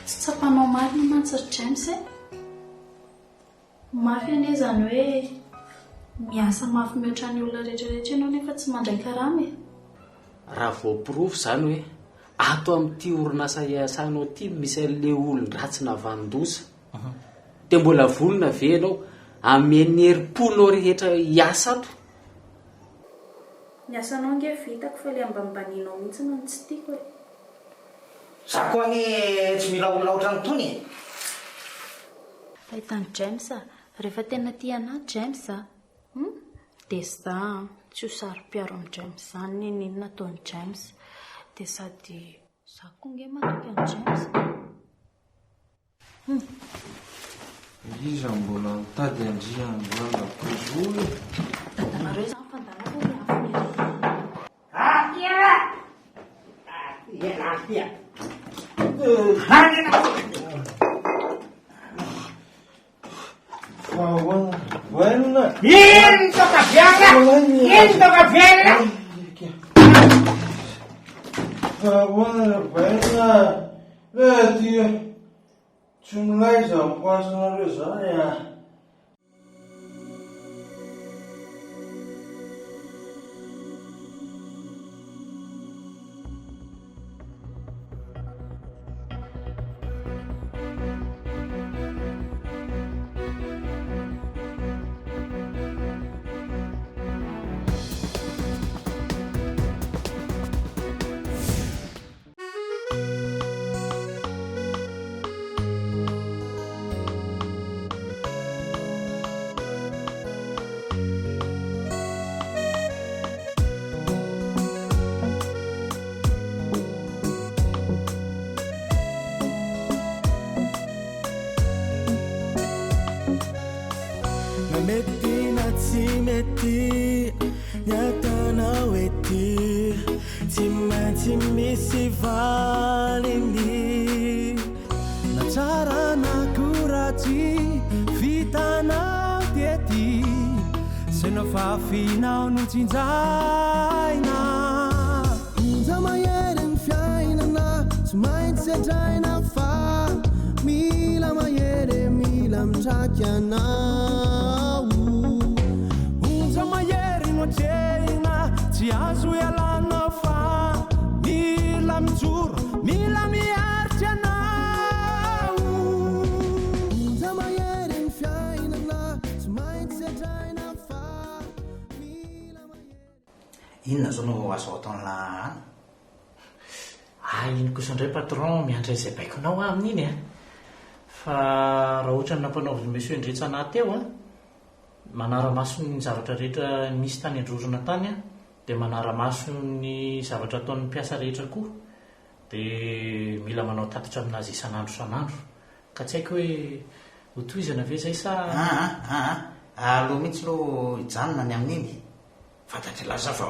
Tsy tsapanao marina mantsy ry James e! Mafy anie izany hoe miasa mafy mihoatra ny olona rehetra rehetra ianao nefa tsy mandray karama e! Raha voaporofo izany hoe ato amin'ity orinasa iasanao ity no misy an'ilay olon-dratsy navanon-doza, dia mbola vonona ve ianao hanome ny herim-ponao rehetra hiasa ato? Ny asanao ange vitako fa ilay ambanimbanianao mihitsy no tsy tiako e! Za koa anie tsy mila olona ohatran'itony e! Fa hitan'i James a! Rehefa tena tia anah James a! Hum! Dia za an! Tsy ho saro-piaro amin'i James izany n'inon'inona ataon'i James. Dia sady za koa ange matoky an'i James e! Hum! Iza mbola mitady an-dry androany lakozia e? Dadanareo izany fa ndana aloha miafina ery. Tsy milay izany poinsinareo izany a! Na mety na tsy mety ny ataonao ety Tsy maintsy misy valiny Na tsara na koa ratsy vitanao tety Zay nofafinao no tsinjaina Onja mahery ny fiainana tsy maintsy sedraina Fa mila mahery e, mila mitraky anao Onja mahery no atrehina tsy azo ialana Fa mila mijoro, mila miaritra ianao Onja mahery ny fiainana tsy maintsy sedraina Fa mila mahery. Inona zao no azo ataon'lah any? Ah iny kosa indray patron miandry an'izay baikonao aho amin'iny a! Fa raha ohatran'ny nampanaovin'i monsieur Ndretsa anah teo a, manara-maso ny zavatra rehetra nisy tany Androrona tany aho, dia manara-maso ny zavatra ataon'ny mpiasa rehetra koa, dia mila manao tatitra aminazy isan'andro isan'andro. Ka tsy haiko hoe hotohizana ve izay sa. Aa aa aleo mihitsy aloha hijanona ny amin'iny. Fantatr'ialahy za fa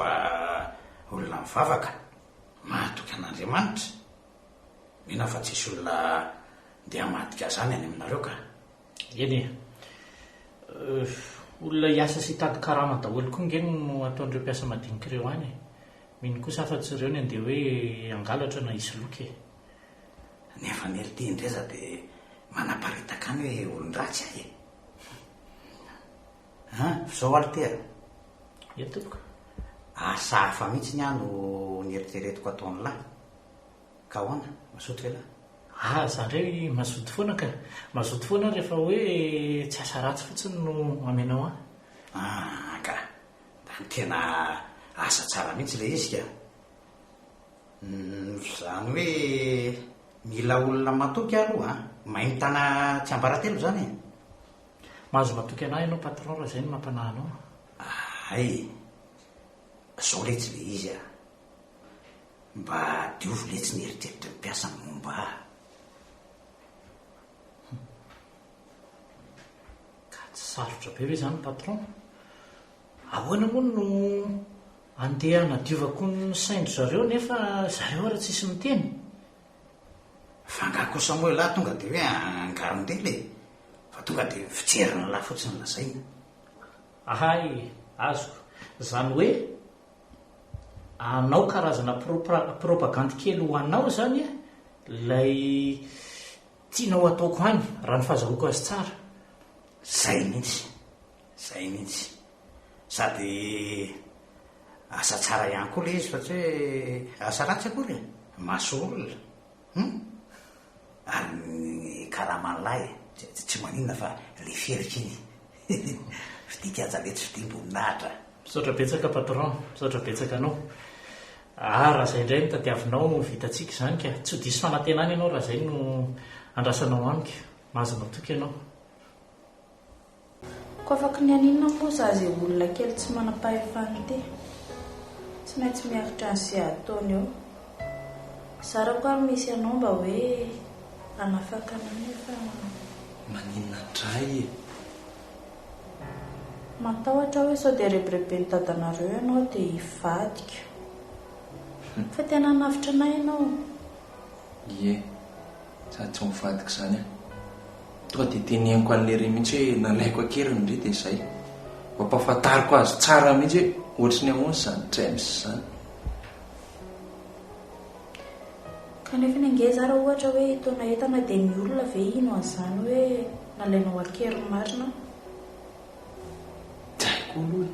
olona mivavaka, mahatoky an'Andriamanitra. Mino aho fa tsisy olona ndeha hamadika zany any aminareo ka. Eny e. Olona hiasa sy hitady karama daholo koa nge no ataon'ireo mpiasa madinika ireo any e. Mino kosa aho fa tsy ireo ny andeha hoe hangalatra na hisoloky e. Nefa anie ry ty ndreza dia manaparitaka any hoe olon-dratsy aho e. An, f'izao alo ty a! Eny tompoko. Asa hafa mihitsy ny ahy no nieritreretiko ataon'lah. Ka ahoana? Mazoto ve lah? Ah, za ndray mazoto foana ka. Mazoto foana aho rehefa hoe tsy asa ratsy fotsiny no amenao ahy. Ah ka! Zany tena asa tsara mihitsy ilay izy ka. Izany hoe mila olona matoky aloha an! Mahay mitana tsiambaratelo izany e! Mahazo matoky anah ianao patron raha izay no mampanahy anao. Hay! Zao letsy le izy a! Mba diovy letsy ny eritreritry ny mpiasa ny momba ahy. Hum. Ka tsy sarotra be ve izany patron? Ahoana moa no andeha hanadiovako ny sain-dry zareo nefa zareo ara tsisy miteny? Fa angaha kosa moa ialahy tonga dia hoe angaron-dela e? Fa tonga dia fijerin'ilahy fotsiny lazaina. Ahay, azoko. Izany hoe hanao karazana propagandy kely ho anao izany a! Ilay tianao hataoko any, raha ny fahazahoako azy tsara. Izay mihitsy, izay mihitsy. Sady asa tsara ihany koa ilay izy fa tsy hoe asa ratsy akory e! Maso olona. Hum! Ary ny karaman'lahy e, tsy maninona fa ilay ferika iny. Fidia kianja letsy fidiam-boninahitra. Misaotra betsaka patron, misaotra betsaka anao. Ah raha izay indray no tadiavinao ho vitantsika izany ka. Tsy ho diso fanantenana ianao raha izay no andrasanao amiko. Mahazo matoky ianao. Ko afaky ny haninona moa za ze olona kely tsy manam-pahefana ity? Tsy maintsy miaritra an'ze ataony eo. Zarako ary misy anao mba hoe hanafaka anah nefa. Maninona ndray e? Matahotra aho hoe sao dia rebireben'i dadanareo ianao dia hivadika. Fa tena hanavotra anah ianao. Ie. Sady tsy mivadika izany aho. Tonga dia teneniko an'i Lery mihitsy hoe nalaiko an-keriny ry dia izay. Mba ampahafantariko azy tsara mihitsy hoe ohatry ny ahoana izany James izany. Kanefa ange za raha ohatra hoe hitaona entana dia ny olona ve hino an'izany hoe nalainao an-keriny marina? Tsy haiko aloha e.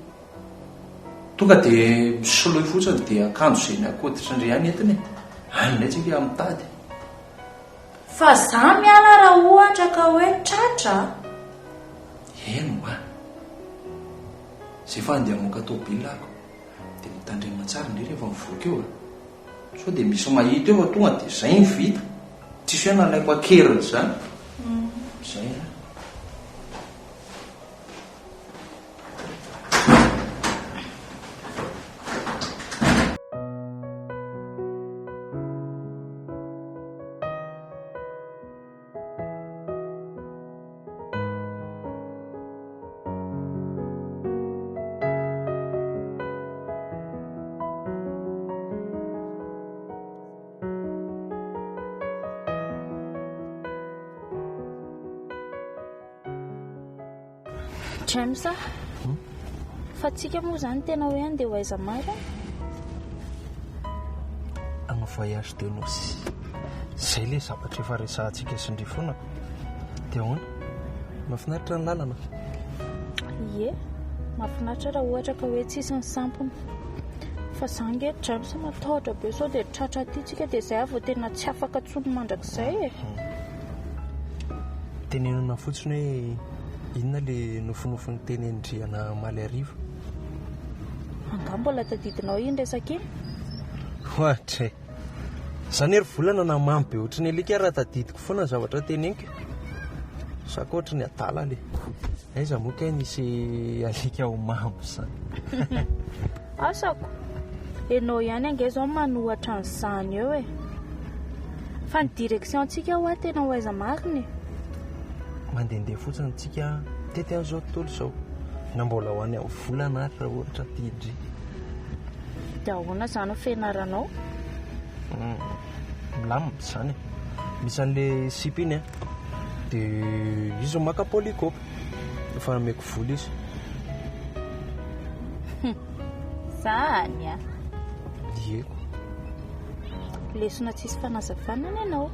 Tonga dia misoloy fotsiny dia akanjo izay miakoditra indray ihany entiny e. Any indray tsika mitady. Fa za miala raha ohatra ka hoe tratra a! Eny hoa. Zay fa andeha hamoaka tôbila ako. Dia mitandrema tsara indray rehefa mivoaka eo a. Sao dia misy mahita eo fa tonga dia zay no vita. Tsisy hoe nalaiko an-keriny izany. Zay a. James a! Fa tsika moa izany tena hoe andeha ho aiza marina? Hanao voyage de noces. Izay ilay zavatra efa resahantsika sy ndry foana. Dia ahoana? Mahafinaritra ny lalana? Ie, mahafinaritra raha ohatra ka hoe tsisy ny sampona. Fa za nge James matahotra be sao dia tratra aty tsika dia izay aho vao tena tsy afaka intsony mandrakizay e. Tenenina fotsiny hoe inona ilay nofinofy notenenin-dry anah omaly hariva. Angaha mbola tadidinao iny resaka iny? Ohatra e! Za anie ry volana na mamy be ohatry ny alika raha tadidiko foana ny zavatra teneniko. Za koa ohatry ny adala le. Aiza moa kay nisy alika ho mamo izany. Asako! Enao ihany ange izao manohatra an'izany eo e! Fa ny direction tsika hoa tena ho aiza marina e? Mandehandeha fotsiny tsika mitety an'izao tontolo izao. Na mbola ho any amin'ny volana ary raha ohatra tian-dry. Dia ahoana izany ny fianaranao? Milamina izany e. Misy an'ilay sipa iny an, dia izy maka polycope. Efa nomeko vola izy. Zany a! Dieko. Lesona tsisy fanazavana ny anao.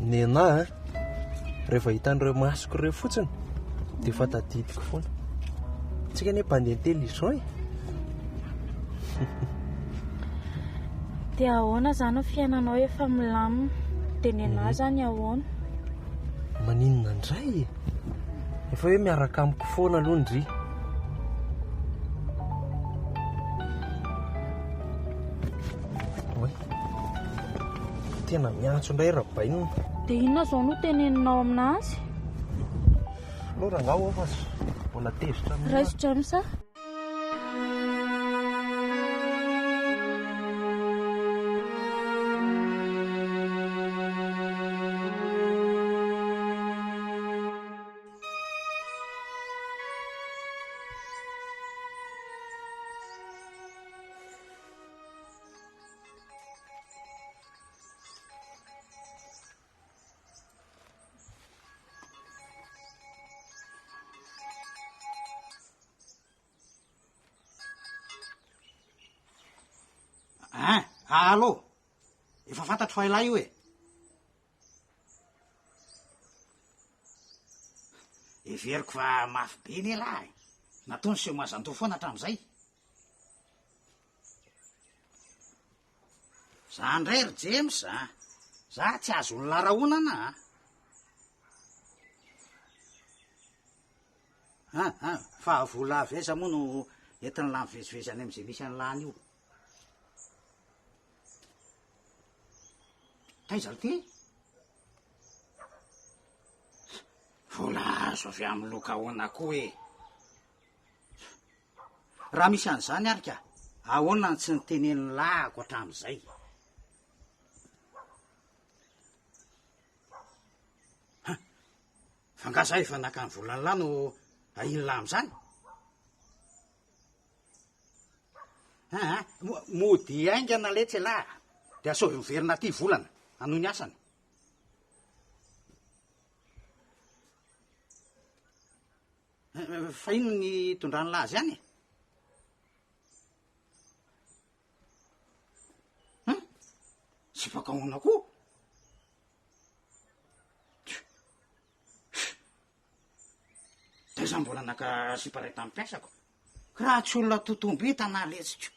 Nenà a! Rehefa hitan'ireo masoko ireo fotsiny dia efa tadidiko foana. Tsika anie mpandeha intelligent e! Dia ahoana izany ny fiainanao efa milamina? Dia nenà izany ahoana? Maninona indray e? Efa hoe miaraka amiko foana aloha ndry. Oay. Tena miantso indray Rabainina. Dia inona izao no teneninao aminazy? Aleo rangahy ho'a fa mbola tezitra amin'io. Raiso James a. Ein, allo! Efa fantatro fa ialahy io e. Heveriko fa mafy be anie lahy e. Nataony seho mazandoha foana hatramin'izay. Za ndray ry James a! Za tsy azon'ny larahonana a! Ah ah, fa vola avy aiza moa no entin'lah mivezivezy any amin'izay misy an'lah any io? Taiza lty? Vola azo avy amin'ny loka ahoana koa e? Raha misy an'izany ary ka, ahoana no tsy nitenenin'ny lahako hatramin'izay? Ha! Fa nga za efa naka ny volan'ny lahy no ahian'ny lahy amin'izany? Aa, mody haingana letsy elah, de asaovy miverina aty volana, hanohy ny asany. Fa inona ny itondran'ny lahy azy any e? Hein? Sipaka ahoana koa? Taiza mbola naka sipa iray tamin'ny mpiasako? Raha tsy olona totombintana letsiko.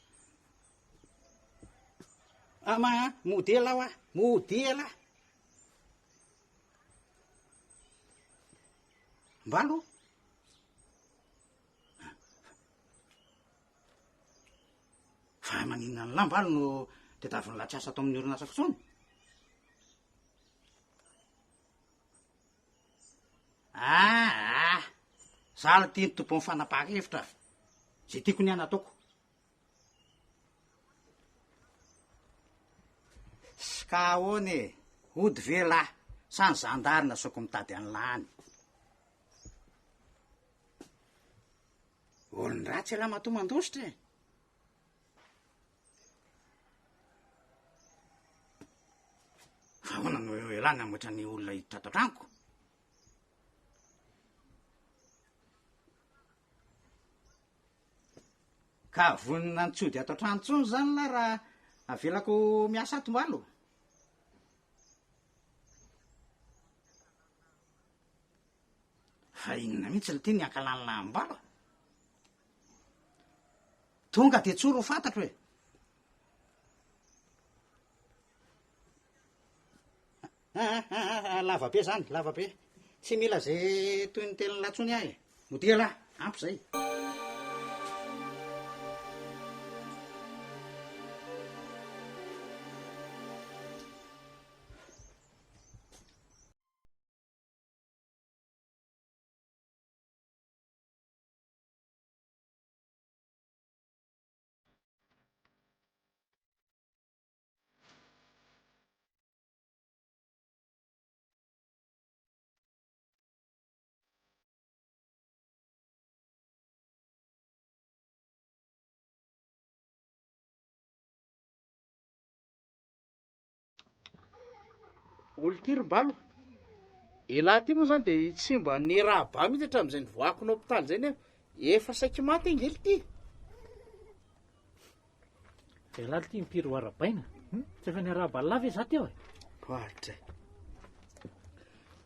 Ama, mody ela hoa, mody ela. Mba aloha. Fa maninona ny lamba alo no tadiavin'ny lahy tsy asa ato amin'ny orinasako intsony? Aa, za aloha ty ny tompon'ny fanapahan-kevitra, zay tiako ny ahy nataoko. Ska ahoana e? Hody ve lahy sa ny zandary nasaoko mitady an'lah any? Olon-dratsy ialahy matoa mandositra e! Fa ahoana no ialahy namoatra ny olona hiditra ato an-tranoko? Ka vonona ny tsy hody ato an-trano intsony izany lahy raha avelako miasa ato mbalo? Fa inona mihitsy ity ny ankalan'ny lahy ambalo? Tonga dia tsory ho fantatro e! Ah, lava be zany, lava be. Tsy mila ze toy ny tenin'lah tsony aho e. Modia lah, ampy zay. Olo ty ry mbalo. Elah ty moa zany de tsy mba nirahaba mihitsy hatramin'izay nivoahako ny hopitaly zay nefa efa saiky maty ange ity. Elah ty impiry ho arabaina? Hmm? Tsy efa niarahaba an'lah ve za teo e? Ohatray.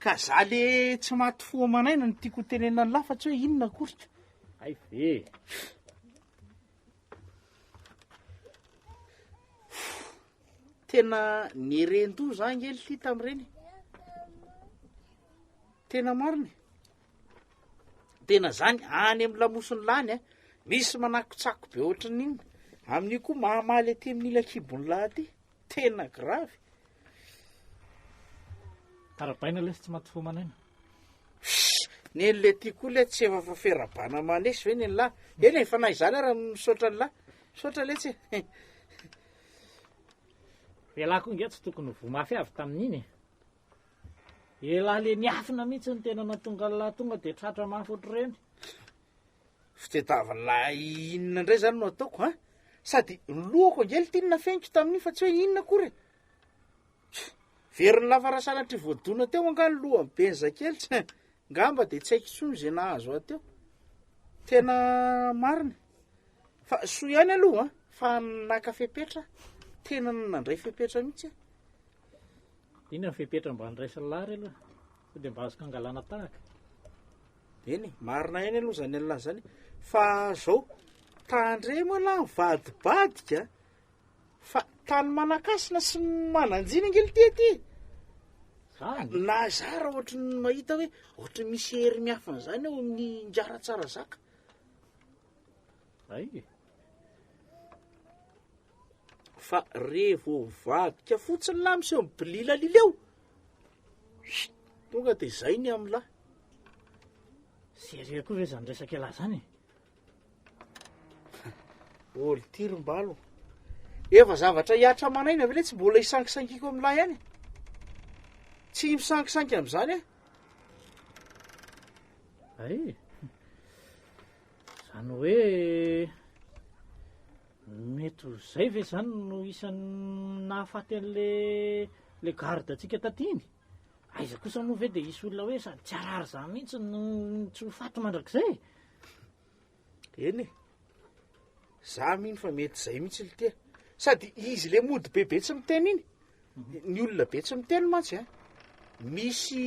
Ka za le tsy maty fo aman'aina no tiako ho tenenina an'lah fa tsy hoe inona akory ka. Hay ve. Tena nieren-doha za ange lty tamin'ireny. Tena marina e. Tena zany any amin'ny lamosin'ny lany a, misy manakotsako be ohatran'ny inona. Amin'io koa mahamaly aty amin'ny ila kibon'ny lahy aty. Tena grave. Tarabaina lesy tsy maty fo aman'aina. Neny le ty koa le tsy efa faferabana manesy ve neny lahy? Eny e, fa na izany ara misaotra ny lahy. Misaotra letsy e. Elah koa nge tsy tokony ho voa mafy avy tamin'iny e. Elah le niafina mihitsy no tena nahatonga an'lah tonga de tratra mafy ohatr'ireny. Fitadiavana lahy inona indray zany no ataoko an? Sady ny lohako ange lty no nafeniko tamin'iny fa tsy hoe inona akory e. Verin'ny lava raha sanatria voadona teo angaha ny lohany be ny zakely tsy ngamba de tsy haiko intsony izay nahazo ahy teo. Tena marina. Fa soa ihany aloha an, fa naka fepetra, tena nandray fepetra mihitsy aho. Inona ny fepetra mba andraisin'ny lahy re aloha? Sao dia mba azoko angalana tahaka? Eny e, marina ihany aloha izany an'lah izany. Fa zao, tandremo ialahy mivadibadika fa tany manan-kasina sy manan-jina ange le ty aty e. Zany? Na za raha ohatry ny mahita hoe ohatry ny misy hery miafina izany ao amin'ny Ingahy Ratsarazaka. Hay e. Fa revo mivadika fotsiny lahy miseho mibililalila eo. Chut, tonga de zay ny amin'lah. Sérieux koa ve zany resaka ialahy zany e? Olo ty ry mbalo. Efa zavatra hihatra aman'aina ve le tsy mbola hisangisangiako amin'lah ihany? Tsy misangisangy amin'izany aho. Hay. Zany hoe mety ho zay ve zany no isan'ny nahafaty an'le le garde antsika taty iny? Aiza kosa moa ve de hisy olona hoe sady tsy harary zany mihitsy no tsy ho faty mandrakizay e? Eny e, za mino fa mety zay mihitsy le tia. Sady izy le mody be be tsy miteny iny, ny olona be tsy miteny mantsy a, misy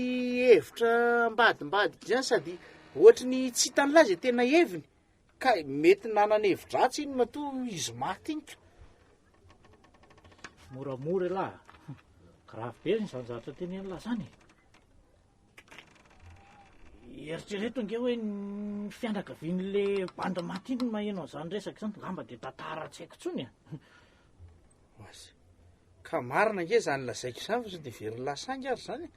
hevitra ambadimbadika izany sady ohatry ny tsy hitan'lah zay tena heviny, ka mety nanana hevi-dratsy iny matoa izy maty iny ka. Moramora elah, grave be izany zavatra tenenin'lah zany e. Eritrereto ange hoe ny fianakavian'le bandy maty iny no maheno an'izany resaka izany, angamba dia tantara tsy haiko intsony e. Oasy. Ka marina ange izany lazaiko izany fa sao dia very lasangy ary izany e.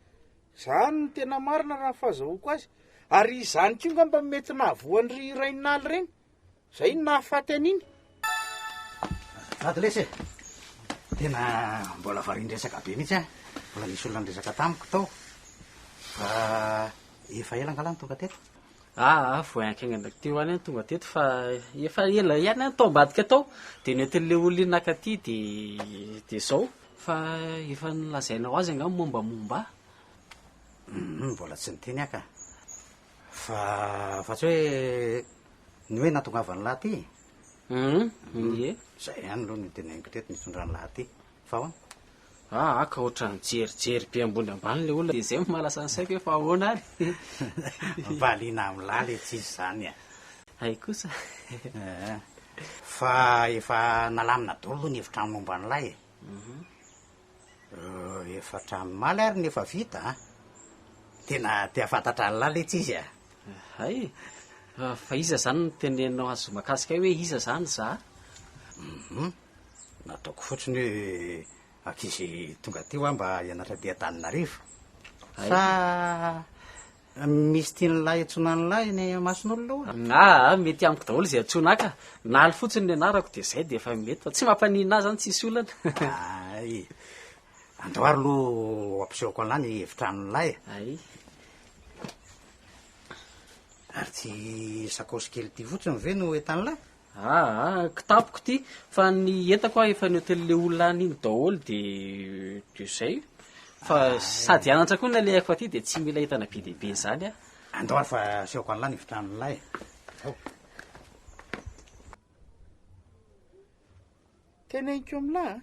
Izany no tena marina raha ny fahazahoako azy. Ary izany koa angamba mety nahavoa an-dry Raininaly ireny. Zay no nahafaty an'iny. Azafady lesy e! Tena mbola varian-dresaka be mihitsy aho. Mbola nisy olona niresaka tamiko tao. Fa efa ela angaha no tonga teto? Aa, vao haingaingana teo ihany aho no tonga teto fa efa ela ihany aho no tao ambadika tao. Dia nentin'ilay olona iny nakaty dia dia izao. Fa efa nolazainao azy angaha ny mombamomba ahy? Hum, mbola tsy niteny aho ka. Fa fa tsy hoe ny hoe nahatongavan'ny lahy aty e? Hum, ie. Zay ihany aloha no teneniko teto nitondra ny lahy aty. Fa ahoana? Aa ka ohatran'ny mijerijery be ambony ambany ilay olona dia izay no mahalasa ny saiko hoe fa ahoana ary? Valiana amin'ny lahy ilay tsisy izany a! Hay kosa. Ee. Fa efa nalamina daholo aloha ny efitrano momba ny lahy e. Efa hatramin'ny omaly ary no efa vita a! Tena te hahafantatra an'lah letsy izy a! Hay! Fa iza izany no teneninao azy mahakasika ahy hoe iza izany za? Hum! Nataoko fotsiny hoe ankizy tonga aty hoa mba hianatra aty Antananarivo. Sa Misy tian'lah iantsoana an'lah eny imason'olona oa? Aa, mety amiko daholo izay antsoina ahy ka. Naly fotsiny ny anarako dia izay dia efa mety fa tsy mampaninona ahy izany tsisy olana. Ay, andao ary aloha ampisehoko an'lah ny efitranon'lah e. Ay. Ary tsy sakaosy kely ity fotsiny ve no entan'lah? Aa, kitapoko ity fa ny entako aho efa nentin'le olona any iny daholo de de zay. Fa sady hianatra koa ny alehako aty de tsy mila entana be dia be izany aho. Andao ary fa asehoko an'lah ny efitranon'lah e. Andao. Teneniko amin'lah a,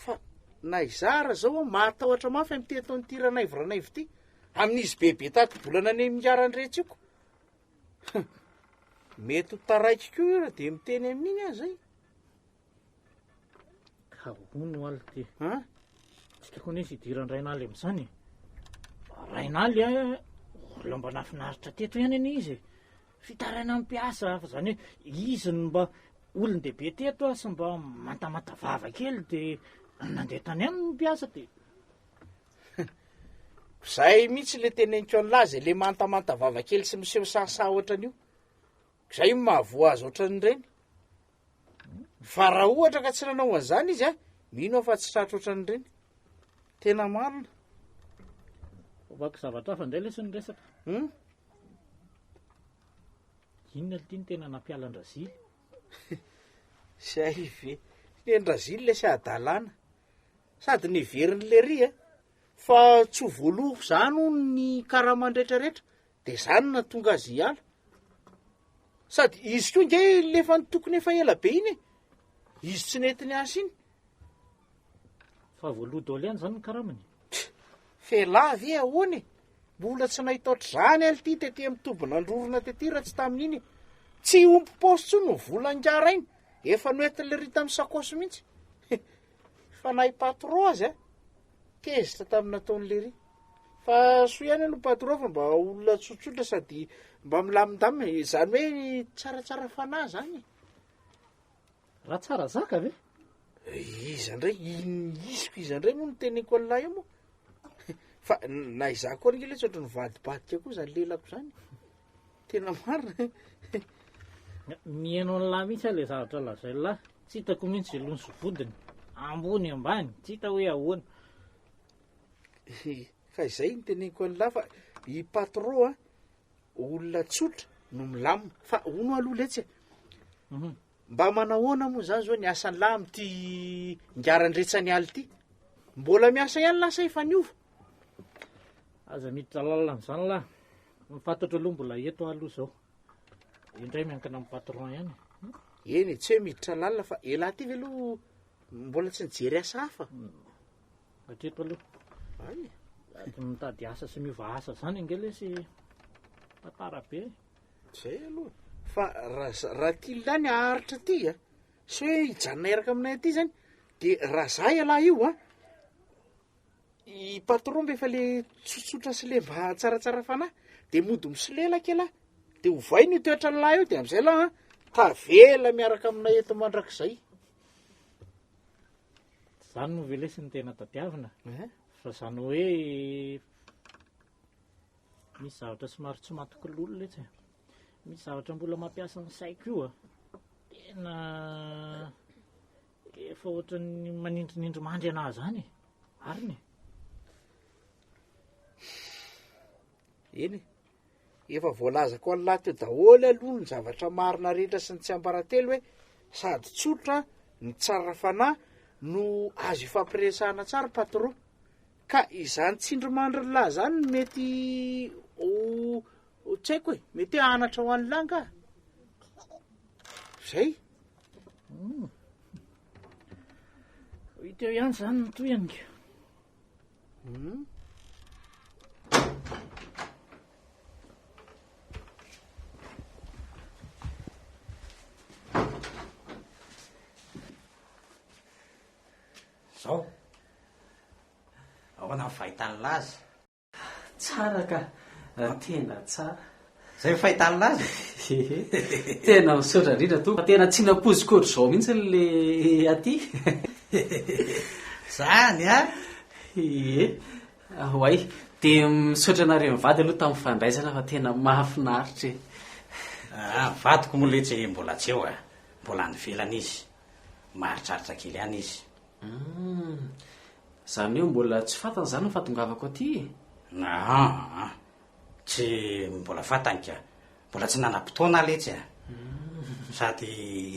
fa na izaho ara zao aho mahatahotra mafy amin'ity ataon'ity Ranaivo Ranaivo ity, amin'izy bebe tati-bolana any Miaran-dretsy io ko. Mety ho taraiky koa io raha dia miteny amin'iny aho zay. Ka hono ho aly ty. An? Tsy tokony hisy hidiran-dRainaly amin'izany e. Rainaly a, olona mba nahafinaritra teto ihany anie izy e. Fitarainan'ny mpiasa fa zany hoe izy no mba olon-dehibe teto a sy mba mantamanta vava kely dia nandeha tany aminy ny mpiasa dia Zay mihitsy le teneniko an'lah zay le mantamanta vava kely sy miseho sahasaha ohatran'io. Zay no mahavoa azy ohatran'ireny. Fa raha ohatra ka tsy nanao an'izany izy a, mino aho fa tsy tratra ohatran'ireny. Tena marina. Ovako zavatra hafa indray lesy ny resaka. Hmm? Inona ity no tena nampiala an-dRazily? Zay ve. Ny an-dRazily lesy hadalana. Sady neverin'i lery a, fa tsy ho voaloa zany hono ny karamany retraretra, de zany no nahatonga azy hiala. Sady izy koa nge le efa nitokony efa ela be iny e, izy tsy nety niasa iny. Fa voaloa daholo ihany zany ny karamany? F'elah ve ahoana e? Mbola tsy nahita ohatr'izany aho ity tety amin'ny tobin'Androrona tety raha tsy tamin'iny e. Tsy omby paosy intsony ny vola ngarainy, efa noentin'i Lery tamin'ny sakaosy mihitsy. Fa na i Patro aza tezitra tamin'ny nataon'i Lery. Fa soa ihany aloha Patro fa mba olona tsotsotra sady mba milamindamina, izany hoe tsaratsara fanahy izany e. Raha tsara zaka ve? Iza indray, iziko iza indray moa no teneniko an'lah io moa? Fa na izaho koa anie letsy ohatran'ny nivadibadika koa izany lelako izany. Tena marina. Mihaino an'lah mihitsy aho ilay zavatra lazain'lah. Tsy hitako mihitsy izay lohany sy vodiny. Ambony ambany, tsy hita hoe ahoana. Fa izay no teneniko an'lah fa i patro a, olona tsotra no milamina. Fa hono aloha letsy e. Mhm. Mba manahoana moa zany zao ny asan'lah amin'ity ngarandretsany aly ity? Mbola miasa ihany lah sa efa niova? Aza miditra lalina amin'izany lah. Ny fantatro aloha mbola eto aho aloha zao. Indray miankina amin'ny patron ihany. Eny e, tsy hoe miditra lalina fa elah ty ve aloha mbola tsy nijery asa hafa? Hatreto aloha. Ay. Sady mitady asa sy miova asa zany ange lesy tantara be. Zay aloha. Fa raha raha ty lahy ny haharitra aty a, sy hoe hijanona hiaraka aminay aty zany, de raha za ialahy io a, i patron mba efa le tsotsotra sy le mba tsaratsara fanahy, de mody misolelaka ialahy, de ovaina io toetran'ny lahy io, de am'zay lahy an, tavela miaraka aminay eto mandrakizay. Zany moa ve lesy no tena tadiavina? Eh? Fa zany hoe misy zavatra somary tsy matoko lolo letsy e. Misy zavatra mbola mampiasa ny saiko io a. Tena efa ohatran'ny manindrinindry mandry anahy zany e. Marina e. Eny e. Efa voalazako an'lah teo daholo aloha ny zavatra marina rehetra sy ny tsiambaratelo hoe sady tsotra ny tsara fanahy no azo ifampiresahana tsara patron. Ka izany tsindrimandrin'lah zany no mety ho tsy haiko e, mety hoe anatra ho an'lah angaha? Zay. Hmm. Ho hita eo ihany zany ny tohiny ka. Hmm. Zao. Ahoana ny fahitan'ny laza? Tsara ka, tena tsara. Zay ny fahitan'ny laza e? Tena misaotra indrindra tompoko fa tena tsy nampoiziko ohatr'izao mihitsy le aty. Zany a! Ie. Oay, dia misaotra anareo mivady aloha tamin'ny fandraisana fa tena mahafinaritra e. Ah, ny vadiko moa letsy mbola tsy eo a. Mbola any ivelany izy. Maharitraritra kely any izy. Hum. Izany hoe mbola tsy fantany izany ny fahatongavako aty e? Aa, tsy mbola fantany ka. Mbola tsy nanam-potoana aho letsy a. Sady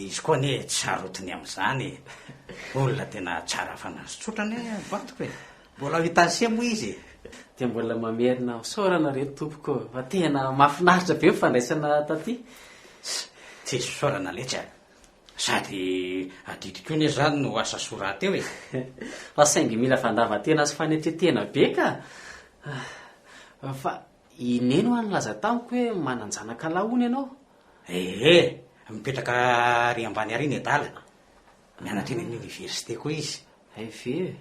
izy koa anie tsy sarotiny amin'izany e. Olona tena tsara fanahy sy tsotra anie ny vadiko e. Mbola ho hitan'i se moa izy e. Dia mbola mamerina fisaorana re tompoko fa tena mahafinaritra be ny fandraisana taty. Tsisy fisaorana letsy a. Sady adidy koa anie zany no asa soa rahateo e! Fa saingy mila fandavan-tena sy fanetren-tena be ka! Fa i Neny hoa nilaza tamiko hoe manan-janaka lahy hono ianao? Ee, mipetraka ary ambany ary ny adala. Mianatra eny amin'ny université koa izy. Hay ve e!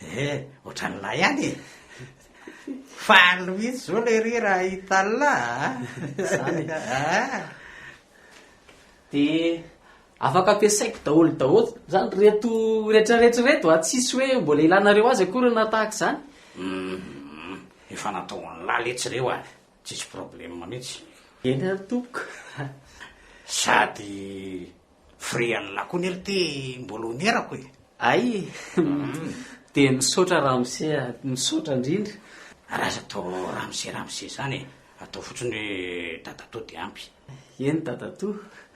Ee, ohatran'ny lahy ihany e! Faly mihitsy zao lery raha hahita an'lah a! Zany e! Ah! Dia afaka ampiasaiko daholo daholo zany reto retraretra reto a, tsisy hoe mbola ilanareo azy akory na tahaka izany. Humm, efa natao an'lah letsy ireo a, tsisy problème mihitsy. Eny ary tompoko. Sady frais an'lah koa anie ty mbola onerako e. Ay, dia misaotra ramose a, misaotra indrindra. Ary aza atao ramose ramose zany e, atao fotsiny hoe dadatoa dia ampy. Eny dadatoa.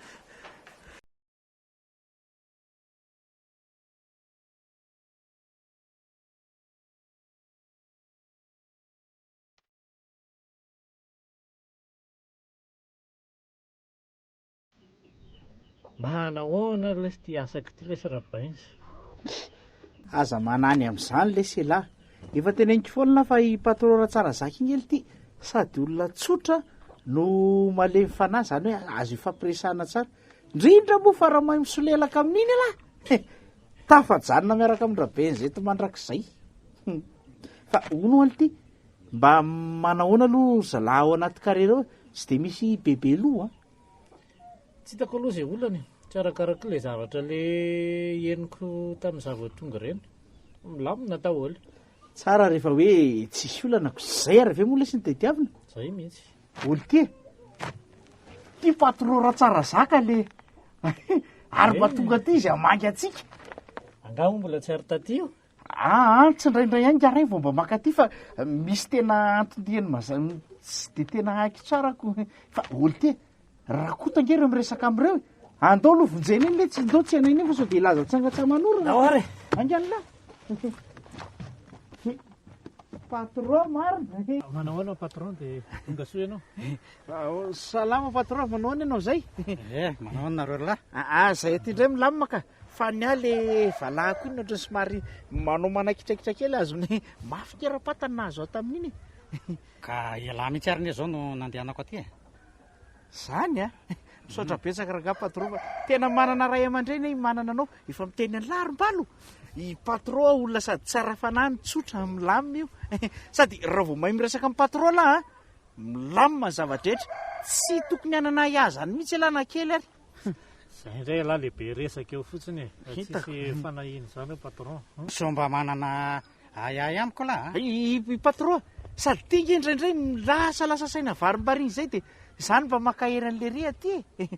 Mba hanahoana lesy ty asako ty lesy Rabainsa? Aza manany amin'izany lesy elah. Efa teneniko foana fa i patron Ratsarazaka iny ely ty sady olona tsotra no malemy fanahy, zany hoe azo ifampiresahana tsara. Indrindra moa fa raha mahay misolelaka amin'iny ialahy, he, tafajanona miaraka amin-dRabenzeto mandrakizay. Fa hono ho'a ity, mba manahoana aloha ry zalahy ao anaty carré reo, tsy dia misy bebe loha an? Tsy hitako aloha izay olana e, tsy arakaraka ilay zavatra le henoko tamin'izaho vao tonga ireny. Milamina daholo. Tsara rehefa hoe tsisy olana ko, zay ary ve moa lesy no tadiavina? Zay mihitsy. Olon-tia. Ty patron Ratsarazaka le ary mba tonga aty izy hamangy antsika. Angaha moa mbola tsy ary taty io? Aa, tsindraindray ihany nga ray vao mba maka aty fa misy tena anton-diany maza- tsy de tena haiko tsara ko fa olon-tia. Rakoto ange ireo miresaka amin'ireo e. Andao aloha vonjena iny letsy, ndao tsy hanaina iny fa sao dia hilaza tsangatsaman'orana. Ndao ary e. Haingana lahy. Patron marina. Manao ahoana patron dia tonga soa ianao? Salama patron, manao ahoana ianao izay? Eh, manao ahoana nareo ry lahy? Ah, zay aty indray milamina ka. Fa ny ahy le valahako iny ohatran'ny somary manao manaikitraikitra kely azony mafy kera-patana nahazo ahy tamin'iny e. Ka ialahy mihitsy ary anie izao no nandehanako aty e. Zany a! Misaotra betsaka rangahy patron fa tena manana ray aman-dreny aho manana anao efa miteny an'lah ry Mbalo. I patron olona sady tsara fanahy no tsotra milamina io. Sady raha vao mahay miresaka amin'ny patron lah a, milamina ny zava-drehetra. Tsy tokony hanana ahiahy zany mihitsy ialahy na kely ary. Zay indray ialahy le be resaka eo fotsiny e. Fa tsisy fanahiana izany eo patron. Sao mba manana ahiahy amiko lah a. I patron, sady ty nge indraindray milasalasa saina varimbariny izay dia izany mba mankahery an'i lery aty e.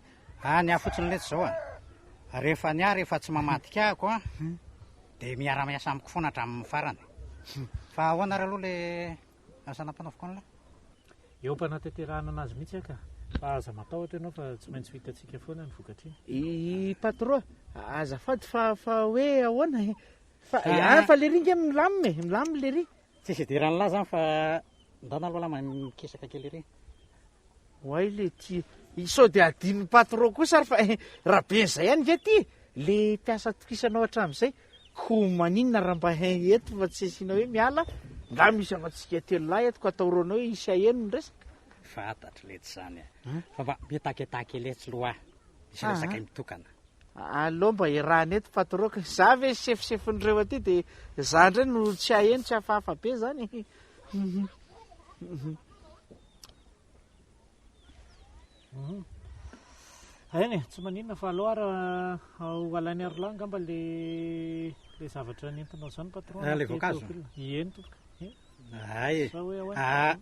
Ah ny ahy fotsiny letsy izao a. Rehefa ny ahy rehefa tsy mamadika ahako a, dia miara-miasa amiko foana hatramin'ny farany. Fa ahoana ary aloha le asa nampanaoviko an'lah? Eo am-panatanterahana anazy mihitsy aho ka. Fa aza matahotra ianao fa tsy maintsy ho hitantsika foana ny vokatr'iny. I patron, azafady fa fa hoe ahoana e? Fa ah fa lery nge milamina e, milamina lery. Tsisy idiran'lah zany fa ndana aloha lah mahay mikisaka kely ery. Oay le ty, sao dia adinon'i patron kosa ary fa raha be zay ihany nge ty e, le mpiasa atokisanao hatramin'izay, ko maninona raha mba eto fa tsy asiana hoe miala, nga misy afa-tsika telolahy eto ka ataoronao hoe hisy haheno ny resaka. Fantatro letsy zany e, fa mba mitakitaky letsy loha, misy resaka mitokana. Aleo mba iarahana eto patron ka, za ve sefosefon'ireo aty de za ndray no tsy haheno tsy hafahafa be zany e. Eny e, tsy maninona fa aleo ary ho alain'i Arlahy angamba le le zavatra nentinao zany patron. Ah, le voankazo? Eny tompoko. Ay. Sa hoe ahoana?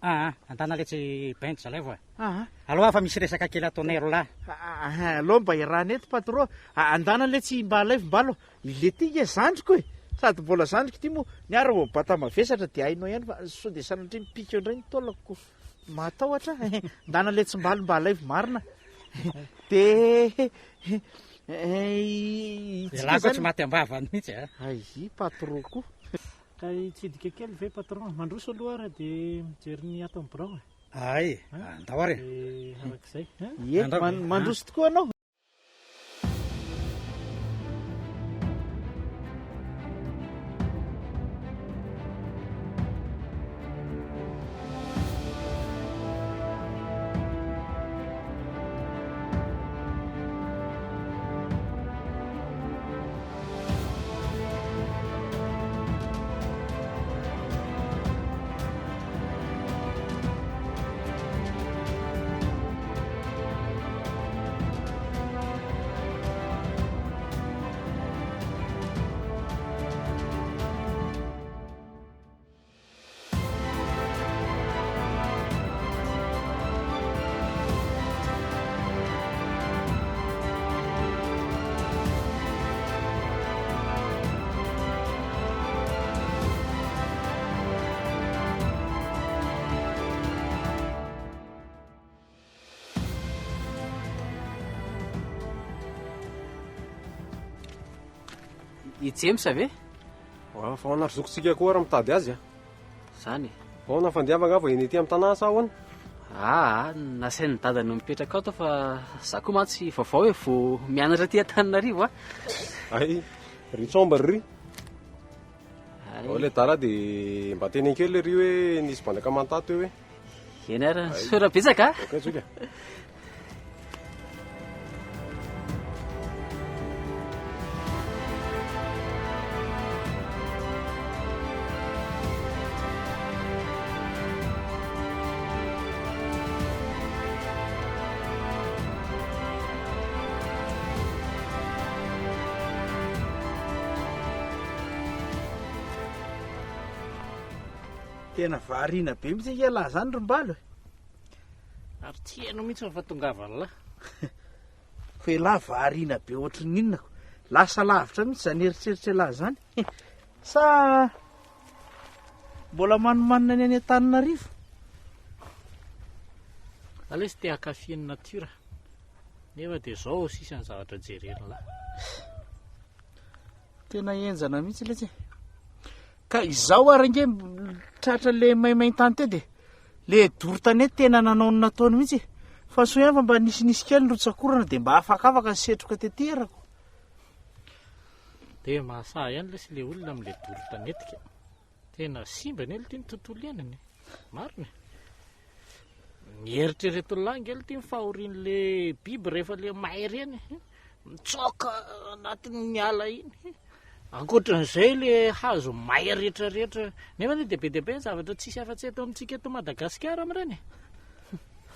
Ah, ah, andana letsy benty zalahy voa. Ah. Aloha fa misy resaka kely ataonay roa lahy. Ah, aleo mba iarahana eto patron. Ah, andana letsy mba alaivo mbalo. Ile ty nge zandriko e. Sady mbola zandriko ity moa. Ny ahy raha vao mibata mavesatra dia hainao ihany fa sao dia sanatria mipika eo indray ny taolako ko. Matahotra aho. Ndana letsy mbalo mba alaivo marina. Dia Ialahy koa tsy maty am-bavany mihitsy a. Ay, patron koa. Ka hitsidika kely ve patron? Mandroso aloha ary dia mijery ny ato amin'ny birao e. Ay, andao ary e. Dia arak'izay. Ie, mandroso tokoa anao. I James ve? Fa ahoana ry zokintsika koa ary mitady azy a? Zany e. Fa ahoana fandiava angaha vao eny ety amin'ny tanàna sa ahoana? Aa, nasain'ny dadany mipetraka ato fa za koa mantsy vaovao e, vao mianatra aty Antananarivo a. Ay, ry tsomba ry. Ao le dala dia mba teneno kely lery hoe nisy bandy akamanta teo hoe. Eny ary, misaotra betsaka a. Ok zoky a. Tena variana be mihitsy ange ialahy izany ry Mbalo e. Ary tsy hainao mihitsy ny fahatongavan'lah. Fa ialahy variana be ohatry ny inona ko. Lasa lavitra mihitsy izany eritreritra ialahy izany. Sa mbola manimanina ny any Antananarivo? Aleo izy te hankafy ny natiora. Nefa dia izao sisa ny zavatra jeren'lah. Tena henjana mihitsy letsy e. Ka izao ary ange tratra le maimain-tany teo dia le doro tanety tena nanao ny nataony mihitsy e. Fa soa ihany fa mba nisinisy kely ny rotsak'orana dia mba afakafaka ny setroka tety erako. Dia mahasahy ihany lesy le olona amin'le doro tanety ka. Tena simba anie lty ny tontolo iainana e. Marina e. Mieritrereto lahy ange lty ny fahorian'le biby rehefa le may ireny. Mitsoaka anatin'ny ala iny. Ankoatran'izay le hazo may rehetrarehetra. Nefa anie dia be dia be ny zavatra tsisy afa-tsy eto amintsika eto Madagasikara amin'ireny e.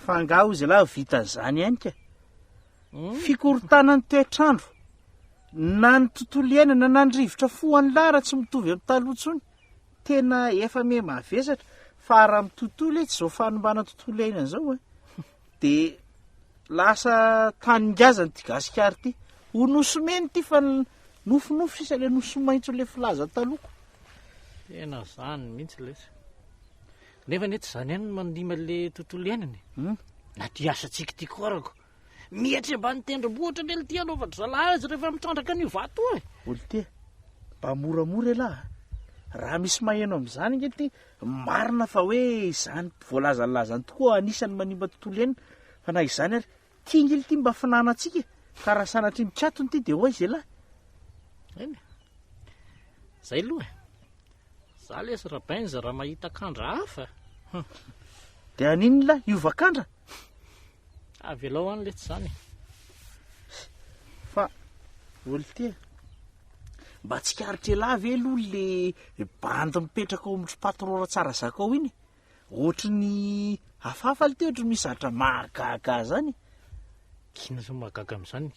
Fa angaha hozy ialahy vitan'izany ihany ka. Fikorontanan'ny toetr'andro, na ny tontolo iainana na ny rivotra fohan'ny lahy raha tsy mitovy amin'ny taloha intsony. Tena efa miha mavesatra fa raha mitotola etsy izao fanimbana tontolo iainana izao a, dia lasa tany ngazana ity Gasikara ity. Ho nosy mena ity fa nofinofy sisa ilay nosy maitso ilay filaza taloha. Tena izany mihitsy lesy. Nefa anie tsy izany ihany no mandimba ilay tontolo iainana e. Na ity asantsika ity koa arako. Mihetry ambany tendrombohitra anie ity anaovan-dry zalahy azy rehefa mitrandraka an'io vato io e. Olon-tia, mba moramora elah a. Raha misy maheno amin'izany ange ity, marina fa hoe izany voalazalaza izany tokoa anisan'ny manimba tontolo iainana, fa na izany ary, ity ange ity mba finanantsika e, ka raha sanatria mikatona ity dia ho aiza elah? Eny e, zay aloha e. Za lesy Rabenz raha mahita kandra hafa. Dia haninona lah? Hiova kandra? Avelao any letsy zany e. Fa olon-tia, mba tsikaritr'elah ve aloha le bandy mipetraka ao amin-dry patron Ratsarazaka ao iny e? Ohatry ny hafahafa le ty, ohatry ny misy zavatra mahagaga zany. Inona zao mahagaga amin'izany?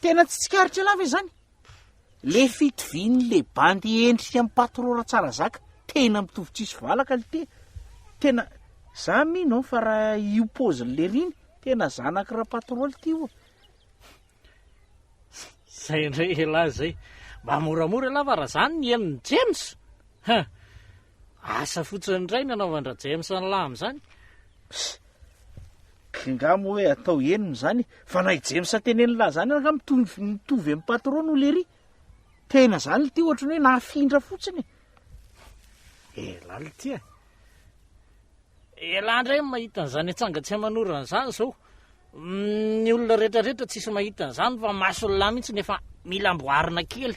Tena tsy tsikaritra elah ve zany? Le fitovian'le bandy endrika amin'ny patron Ratsarazaka tena mitovy tsisy valaka le ty. Tena za mino an fa raha io paozin'le ry iny tena zanaky rapatron le ty io. Zay indray elah zay. Mba moramora elah fa raha zany ny henon'i James. Hein. Asa fotsiny indray ny anaovan-dRajames an'lah amin'izany. K'ngaha moa hoe atao henony izany e? Fa na i James tenenin'lah zany angaha mitovy mitovy amin'ny patron no lery? Tena zany lty ohatry ny hoe nafindra fotsiny e. Elah lty e. Elah indray no mahita an'izany atsanga-tsy aman'orana izany izao. Ny olona rehetrarehetra tsisy mahita an'izany fa mason'lah mihitsy no efa mila amboarina kely.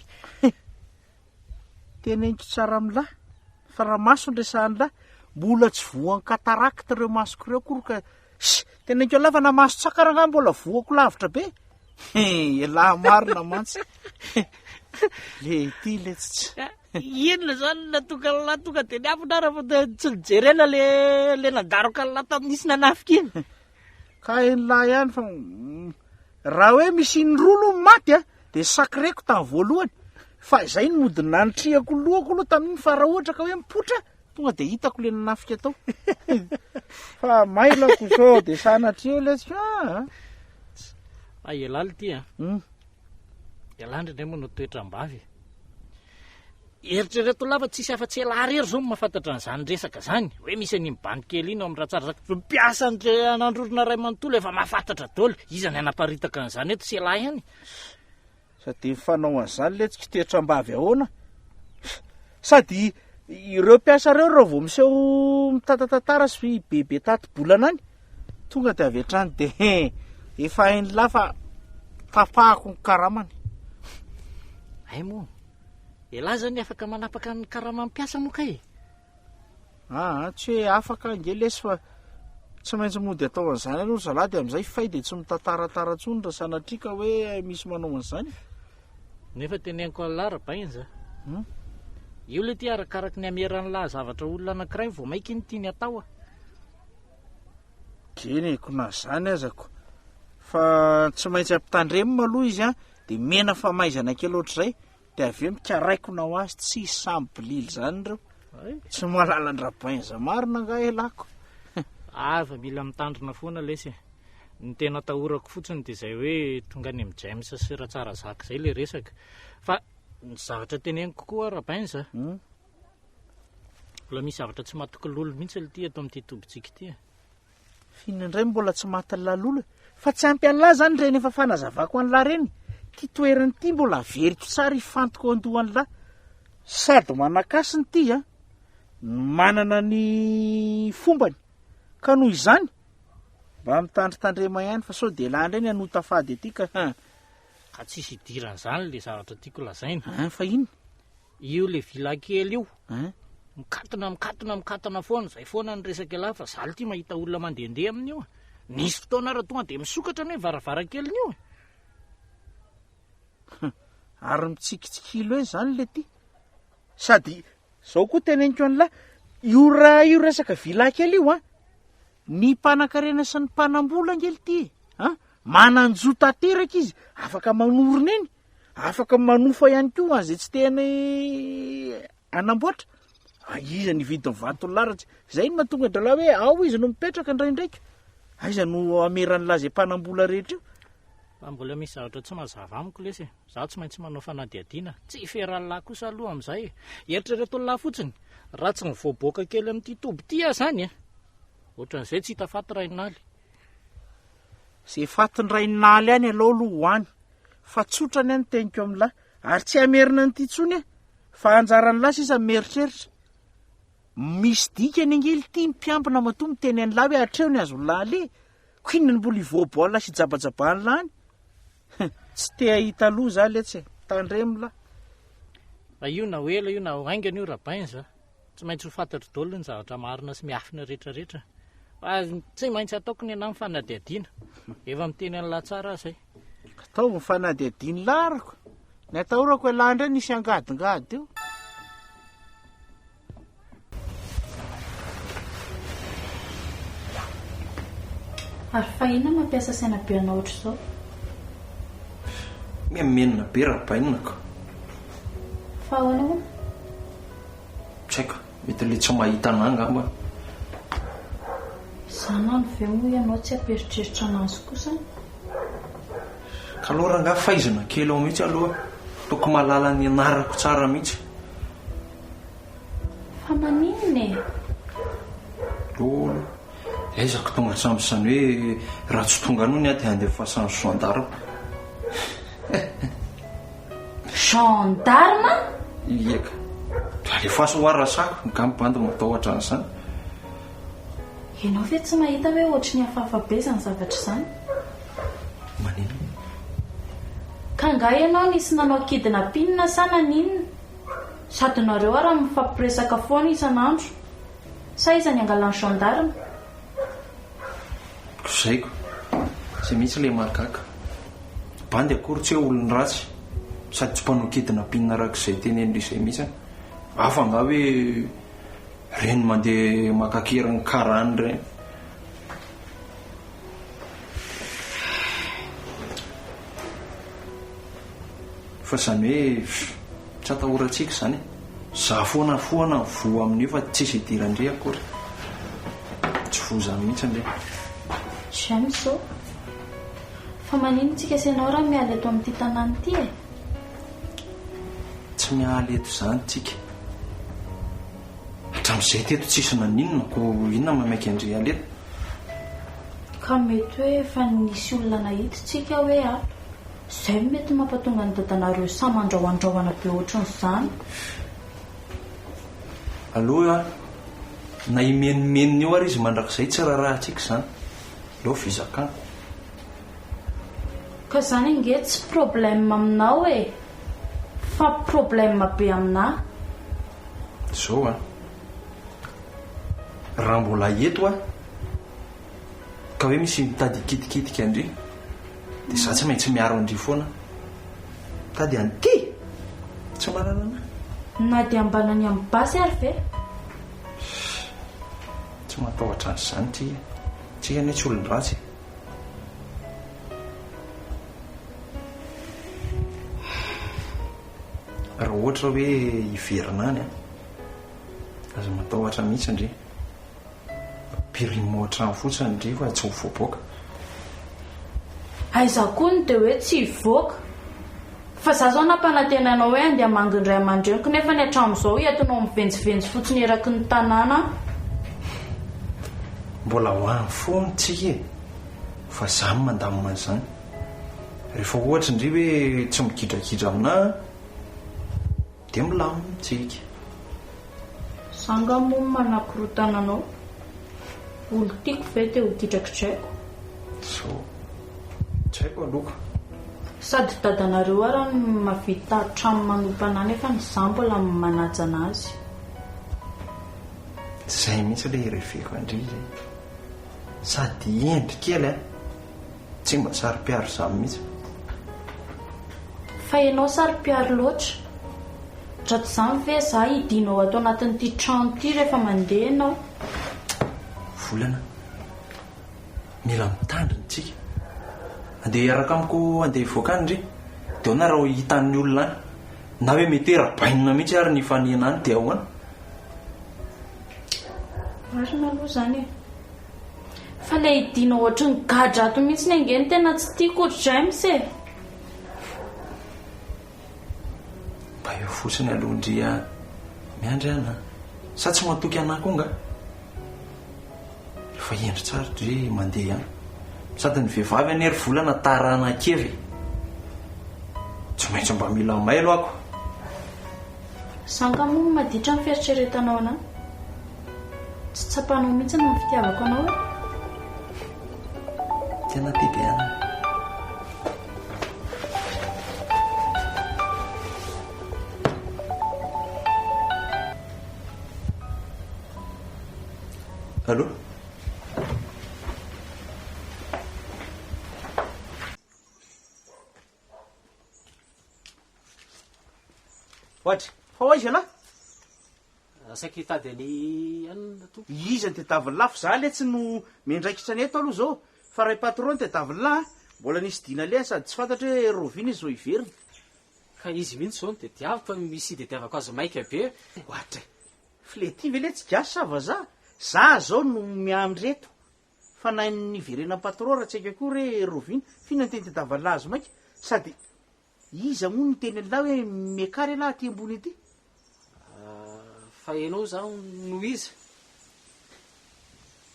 Teneniko tsara amin'lah fa raha maso no resahan'lah, mbola tsy voan'ny cataracte ireo masoko ireo akory ka Ss! Teneniko an'lah fa na maso tsaka ary angaha mbola voako lavitra be. Elah marina mantsy. Le ity letsy tsy. Inona zany no nahatonga an'lah tonga dia niafina ary fa tsy nijerena le le nandaroka an'lah tamin'ny nisy nanafika iny. Ka hain'lah ihany fa Raha hoe misy indroa aloha maty a, dia sacré-ko tamin'ny voalohany, fa izay no mody nanitrihako ny lohako aloha tamin'iny fa raha ohatra ka hoe mipoitra, tonga dia hitako ilay nanafika tao. Fa mailako sao dia sanatria eo lesy fa. Fa ialahy ity a. Ialahy indraindray manao toetra am-bavy e. Eritrereto lava tsisy afa-tsy elah irery zao no mahafantatra an'izany resaka zany, hoe misy an'iny bandy kely iny ao amin'ny Ratsarazaka, mpiasa an'Androrona iray manontolo efa mahafantatra daholo, iza ny hanaparitaka an'izany eto, tsy elah ihany. Sady mifanao an'izany letsy kitoetram-bavy ahoana? Sady ireo mpiasa ireo raha vao miseho mitatatatara sy bebe tati-bolana any, tonga dia avy hatrany dia efa hain'lah fa tapahako ny karamany. Hay moa. Elah zany afaka manapaka ny karaman'ny mpiasa moa kay e! Aa tsy hoe afaka ange lesy fa tsy maintsy mody atao an'izany aloha ry zalahy dia amin'izay fay dia tsy mitantaratara intsony raha sanatria ka hoe misy manao an'izany. Nefa teneniko an'lah ry Bainz a! Io le ty arakaraky ny ameran'lah zavatra olona anankiray vao maika iny tiany atao a! Eny e, ko na zany aza ko. Fa tsy maintsy ampitandremina aloha izy an, dia mena famaizana kely ohatr'izay, dia avy eo mikaraikona ho azy, tsy samy bilily zany ireo. Tsy mahalala an-dRabainza marina angaha elah ko. Ava mila mitandrina foana lesy e. Ny tena atahorako fotsiny dia izay hoe tonga any amin'i James sy Ratsarazaka izay ilay resaka. Fa ny zavatra teneniko koa Rabainza, hmm? mbola misy zavatra tsy matoky lolo mihitsy ity eto amin'ity tobintsika ity e. F'inona indray mbola tsy maty lalolo e? Fa tsy ampy an'lah zany ireny efa fanazavako an'lah ireny. Ity toerana ity mbola averiko tsara hifantoko andohan'lah. Sady manan-kasina ity an, no manana ny fombany. Ka noho izany, mba mitandritandrema ihany fa sao dia elah indray ny hanota fady aty ka ha. Ka tsisy idiran'izany le zavatra tiako lazaina. An, fa inona? Io le villa kely io. Hein? Mikatona, mikatona, mikatona foana, izay foana ny resaka elah fa za lty mahita olona mandehandeha amin'io. Nisy fotoana ary tonga dia misokatra anie varavarankeliny io e. Ary mitsikitsikilo eny zany le ty. Sady zao koa teneniko an'lah, io raha io resaka villa kely io an, ny mpanankarena sy ny mpanambola ange lty e, an, manan-jo tanteraka izy, afaka manorina eny. Afaka manofa ihany koa ho an'izay tsy te hanamboatra. Ah, iza ny vidin'ny vatolahy raha tsy izay no mahatonga an-dralahy hoe ao izy no mipetraka indraindraika. Aiza no hameran'lah izay mpanambola rehetra io? Fa mbola misy zavatra tsy mazava amiko lesy e. Izaho tsy maintsy manao fanadihadiana. Tsy hiferan'lah kosa aloha amin'izay e. Eritrereto an'lah fotsiny, raha tsy mivoaboaka kely amin'ity toby ity aho izany e. Ohatran'izay tsy hita faty Raininaly. Izay fatin-dRaininaly any aleo aloha ho any. Fa tsotra anie ny teniko amin'lah. Ary tsy hamerina an'ity intsony aho. Fa anjaran'lah sisa ny mieritreritra. Misy dikany ange ity ny mpiambina matoa miteny an'lah hoe hatreo ny azon'lah aleha. Ko inona no mbola hivoaboan'lah sy hijabajabahan'lah any? Tsy te hahita loza aho letsy e. Tandremo lah. Fa io na ho ela io na ho haingana io Rabainza. Tsy maintsy ho fantatro daholo ny zavatra marina sy miafina rehetra rehetra. Fa tsy maintsy ataoko ny anah ny fanadihadiana. Efa miteny an'lah tsara aho zay. Ataovy ny fanadihadian'lah arako. Ny atahorako elah indray nisy angadingady eo. Ary fa inona mampiasa saina be anao ohatr'izao? Mimenomenona be Rabainina ka. Fa ahoana hono? Tsy haiko, mety ilay tsy mahita anà angamba. Izany andro ve moa ianao tsy hampieritreritra an'azy kosany? Ka aleo rangahy faizina kely ao mihitsy aloha, ataoko mahalala ny anarako tsara mihitsy. Fa maninona e? Lolo, aizako tonga hatramin'izany hoe raha tsy tonga any hono aho dia handefasan'ny gendarme. Gendarme? Ie ka. Alefaso hoa rasako, nga mibandy matahotra an'izany. Ianao ve tsy mahita hoe ohatry ny hafahafa be izany zavatra izany? Maninona? Ka nga ianao nisy nanao kidnapping sa naninona? Sady nareo ara mifampiresaka foana isan'andro. Sa iza niangalan'ny gendarme? Zay ko. Zay mihitsy ilay mahagaga. Bandy akory tsy hoe olon ratsy sady tsy mpanao kidnapping araka izay tenenin-dry izay mihitsy an. Hafa angaha hoe ireny mandeha maka an-keriny karana ireny. Fa izany hoe tsy atahorantsika izany e. Za foana foana voa amin'io fa tsisy idiran-dry akory. Tsy voa izany mihitsy ndry. James ô! Fa maninona tsika sy ianao raha miala eto amin'ity tanàna ity e? Tsy miala eto izany tsika. Hatramin'izay teto tsisy naninona ko inona maimaika an-dry hiala eto? Ka mety hoe efa nisy olona nahita tsika hoe ato. Izay no mety mampatonga an'i dadanareo sahy mandrahoandraoana be ohatran'izany. Aloha na himenomenona eo ary izy mandrakizay tsy raharahantsika izany. Aleo fizakana. Ka zany ange tsy problème aminao e! Fa problème be aminà. Zao an. Raha mbola eto aho ka hoe misy mitady hikitikitika an-dry dia za tsy maintsy miaro an-dry foana. Mitady an'ity! Tsy manana anà. Na dia ambanany amin'ny basy ary ve? Tsy matahotra an'izany tsika. Tsika anie tsy olon-dratsy e. Raha ohatra hoe hiverina any an, aza matahotra mihitsy ndry. Ampirimo hatrany fotsiny ndry fa tsy ho voaboaka. Aiza koa no dia hoe tsy hivoaka? Fa za zao nampanantena anao hoe andeha hamangy ny ray aman-dreniko nefa ny hatramin'izao entinao mivenjivenjy fotsiny eraky ny tanàna aho. Mbola ho any foana tsika e! Fa za no mandamina an'izany. Rehefa ohatra ndry hoe tsy migidragidra aminà dia milamina tsika. Za nga moa no manakorontana anao? Olon-tiako ve dia ho gidragidraiko? Zao. Tsy haiko aloha ka. Sady dadanareo ara no mahavita hatramin'ny manompa anà nefa ny za mbola manaja anazy. Zay mihitsy ilay ireveko an-dry zay. Sady hendry kely an! Tsy mba saro-piaro izany mihitsy. Fa ianao saro-piaro loatra. Raha tsy izany ve za hidinao ato anatin'ity trano ity rehefa mandeha ianao? Volana. Mila mitandrina tsika. Andeha hiaraka amiko andeha hivoaka any ndry. Dia ahoana raha ho hitan'ny olona any? Na hoe mety hoe rabainina mihitsy ary ny hifanena any dia ahoana? Marina aloha izany e. Fa le hidiana ohatry ny gadra ato mihitsy ange no tena tsy tiako ry James e! Mba eo fotsiny aloha ndry a! Miandry an a! Sa tsy matoky anah koa nga? Efa hendry tsara ndry mandeha ihany. Sady ny vehivavy anie ry volana taranak'eva e! Tsy maintsy mba mila mailo ako. Za nga moa maditra ny fieritreretanao anah? Tsy tsapanao mihitsy ny fitiavako anao e? Tena tia be anah. Allô? Ohatry, fa ho aiza ialahy? Saika hitady an'i anona tompoko. Iza no tadiavin'i lahy fa za letsy no miandraikitra ny eto aloha zao fa ray patron no tadiavin'i lahy a! Mbola nisy dina aleha sady tsy fantatra hoe rahoviana izy vao hiverina. Ka izy mihitsy zao no tadiaviko fa misy hitadiavako azy maika be. Ohatry, f'le ty ve letsy gasy sa vazaha? Za zao no miandry eto Fa na ny niverenan'i patron raha tsy haiko akory hoe rahoviana, f'inona no teny tadiavan'lah azy maika? Sady iza moa no niteny an'lah hoe miakara elah aty ambony aty? Fa enao zao no iza?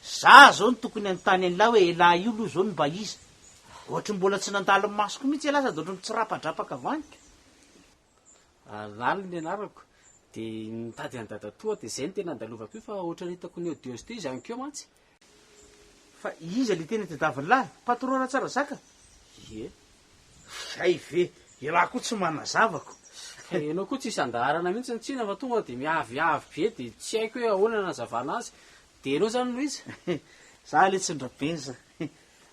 Za zao no tokony hanontany an'lah hoe elah io aloha zao no mba iza? Ohatry ny mbola tsy nandalo ny masoko mihitsy elah sady ohatry ny mitsirapadrapaka vaniko. Lalo ny anarako, dia nitady an'i dadatoa dia izay no tena nandalovako io fa ohatran'ny hitako nihaodihaody teo izy ankeo mantsy. Fa iza le tena tadiavin'lah? Patron Ratsarazaka? Ie. Zay ve? Ialahy koa tsy manazava ko. Ka ianao koa tsisy andaharana mihitsy ny tsina fa tonga dia miaviavy be dia tsy haiko hoe ahoana ny hanazavana azy. Dia ianao izany no iza? Za le tsy ndrabenza.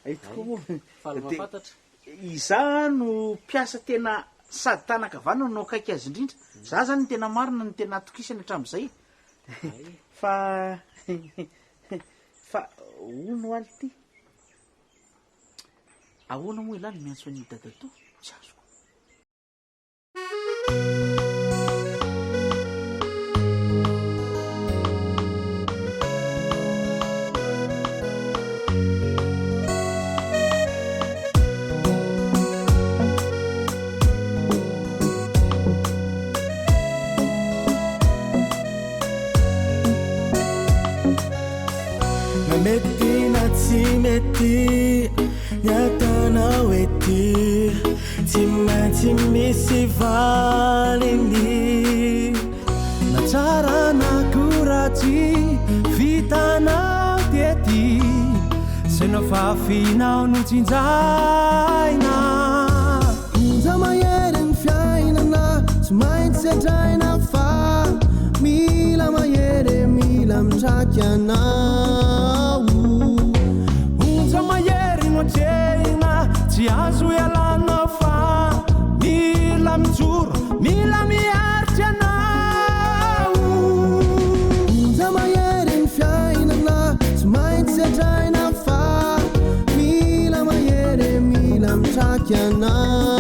Ay tokoa moa. Faly mahafantatra. Izaho no mpiasa tena sady tanan-kavanana no akaiky azy indrindra. Za zany no tena marina no tena atokisany hatramin'izay. Fa fa hono ho'a l'ty. Ahoana moa ialahy no miantso an'i dadatoa? Tsy azoko. Na mety na tsy mety ny ataonao ety Tsy maintsy misy valiny Na tsara na koa ratsy vitanao tety Zay nafafinao no tsinjaina Onja mahery ny fiainana Tsy maintsy. mitraky anao. Onja mahery no atrehina, tsy azo ialana fa mila mijoro, mila miaritra ianao. Onja mahery ny fiainana, tsy maintsy sedraina fa mila mahery, mila mitraky anao.